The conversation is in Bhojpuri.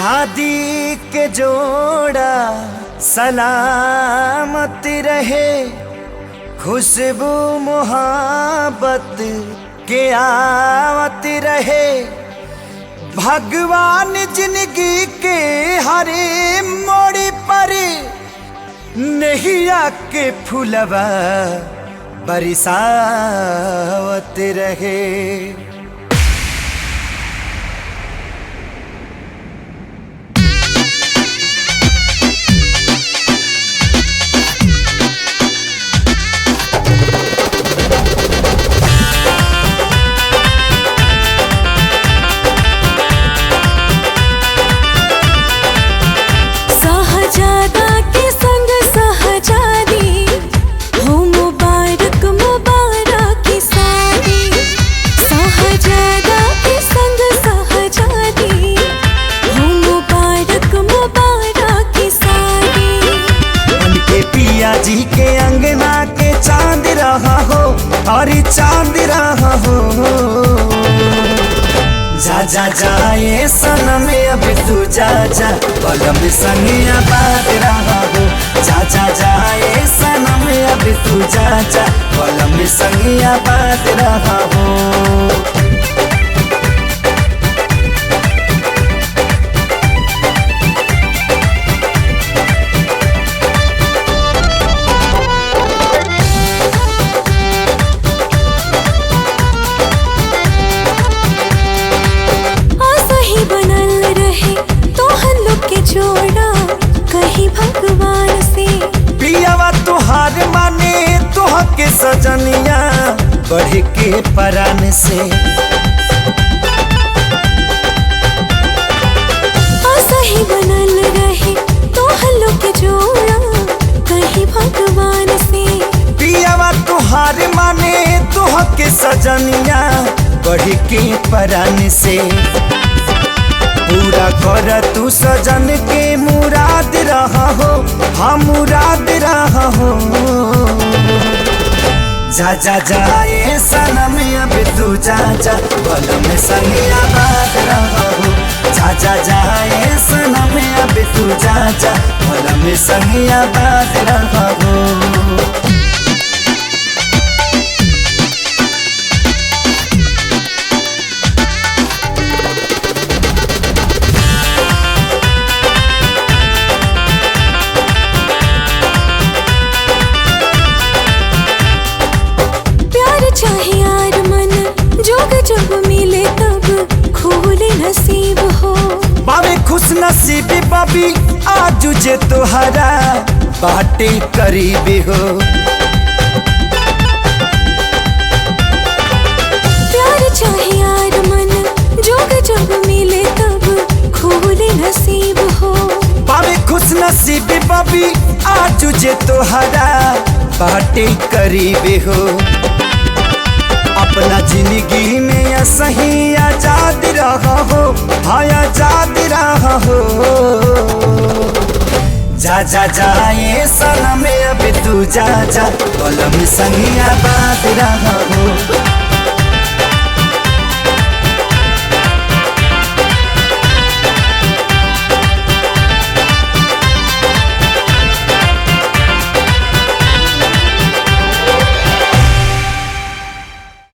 शादी के जोड़ा सलामत रहे, खुशबू मोहब्बत के आवत रहे। भगवान जिंदगी के हरे मोड़ पर नैया के फुलवा बरसावत रहे। साहजादा के संग साहजादी हो मुबारक मुबारक की शादी। साहजादा के संग साहजादी हो मुबारक मुबारक की शादी। उनके पिया जी के अंगना के चांद रहा हो और चांद रहा हो। जा जा जा ये सनम अब तू जा जा, बलम संगिया बात रहा हो। जा जा जा ये सनम अब तू जा जा, बलम संगिया बात रहा हो। आशा ही बनल रहे तोहन लोग के जोड़ा कहीं भगवान से। पियावा तुहार माने तुह के सजनिया बढ़ के परान से। आशा ही बनल रहे तोहन लोग के जोड़ा कहीं भगवान से। पियावा तुहार माने तुह के सजनिया बढ़ के परान से। पूरा कर तू सजन के मुराद रहा हो, हम मुराद रहा हो। जा जा जा ये सनम अब तू जा जा, बलम संगिया बात रहा हो। जा जा जा ये सनम अब तू जा जा, बलम संगिया बात रहा हो। प्यार चाहे यार मन जोग जब मिले तब खोले नसीब हो। बाबे खुश नसीबी बाबी आज जे तोहरा बाटे करीबी हो। प्यार चाहे यार मन जोग जब मिले तब खोले नसीब हो। बाबे खुश नसीबी बाबी आज जे तोहरा बाटे करीबी हो। अपना जिंदगी में सही आजाद रहा हो, हाँ आजाद रहा हो। जा जा जा ये सनम अब तू जा जा, बलम संगिया बात रहा हो।